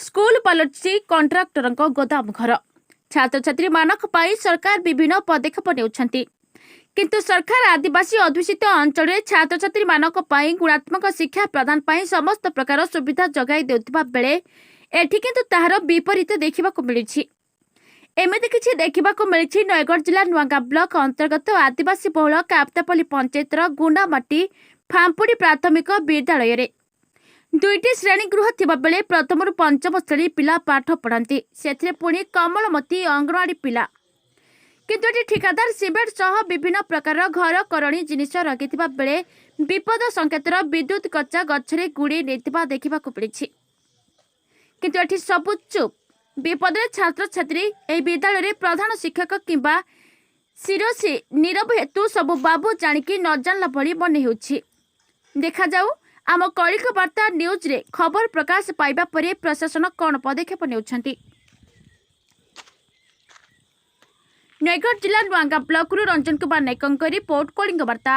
School ପାଲଟିଛି କଣ୍ଟ୍ରାକ୍ଟରଙ୍କ ଗୋଦାମ ଘର। ଛାତ୍ରଛାତ୍ରୀମାନଙ୍କ ପାଇଁ ସରକାର ବିଭିନ୍ନ ପଦକ୍ଷେପ ନେଉଛନ୍ତି, କିନ୍ତୁ ସରକାର ଆଦିବାସୀ ଅଧ୍ୟୁଷିତ ଅଞ୍ଚଳରେ ଛାତ୍ରଛାତ୍ରୀମାନଙ୍କ ପାଇଁ ଗୁଣାତ୍ମକ ଶିକ୍ଷା ପ୍ରଦାନ ପାଇଁ ସମସ୍ତ ପ୍ରକାର ସୁବିଧା ଯୋଗାଇ ଦେଉଥିବା ବେଳେ ଏଠି କିନ୍ତୁ ତାହାର ବିପରୀତ ଦେଖିବାକୁ ମିଳୁଛି। ଏମିତି କିଛି ଦେଖିବାକୁ ମିଳିଛି ନୟାଗଡ଼ ଜିଲ୍ଲା ନୂଆଗାଁ ବ୍ଲକ ଅନ୍ତର୍ଗତ ଆଦିବାସୀ ବହୁଳ କାପ୍ତାପଲ୍ଲୀ ପଞ୍ଚାୟତର ଗୁଣ୍ଡାମାଟି ଫାମ୍ପୁଡ଼ି ପ୍ରାଥମିକ ବିଦ୍ୟାଳୟରେ। ଦୁଇଟି ଶ୍ରେଣୀଗୃହ ଥିବାବେଳେ ପ୍ରଥମରୁ ପଞ୍ଚମ ଶ୍ରେଣୀ ପିଲା ପାଠ ପଢ଼ନ୍ତି, ସେଥିରେ ପୁଣି କମଳମତୀ ଅଙ୍ଗନବାଡ଼ି ପିଲା। କିନ୍ତୁ ଏଠି ଠିକାଦାର ସିମେଣ୍ଟ ସହ ବିଭିନ୍ନ ପ୍ରକାରର ଘର କରଣୀ ଜିନିଷ ରଖିଥିବା ବେଳେ ବିପଦ ସଂକେତର ବିଦ୍ୟୁତ କଚା ଗଛରେ ଗୁଡ଼େଇ ନେଇଥିବା ଦେଖିବାକୁ ମିଳିଛି। କିନ୍ତୁ ଏଠି ସବୁ ଚୁପ୍। ବିପଦରେ ଛାତ୍ରଛାତ୍ରୀ। ଏହି ବିଦ୍ୟାଳୟରେ ପ୍ରଧାନ ଶିକ୍ଷକ କିମ୍ବା ସିରୋସି ନୀରବ ହେତୁ ସବୁ ବାବୁ ଜାଣିକି ନ ଜାଣିଲା ଭଳି ମନେ ହେଉଛି। ଦେଖାଯାଉ ଆମ କଳିଙ୍ଗ ବାର୍ତ୍ତା ନ୍ୟୁଜ୍ରେ ଖବର ପ୍ରକାଶ ପାଇବା ପରେ ପ୍ରଶାସନ କ'ଣ ପଦକ୍ଷେପ ନେଉଛନ୍ତି। ନୟାଗଡ଼ ଜିଲ୍ଲା ନୂଆଗାଁ ବ୍ଲକରୁ ରଞ୍ଜନ କୁମାର ନାୟକଙ୍କ ରିପୋର୍ଟ, କଳିଙ୍ଗ ବାର୍ତ୍ତା।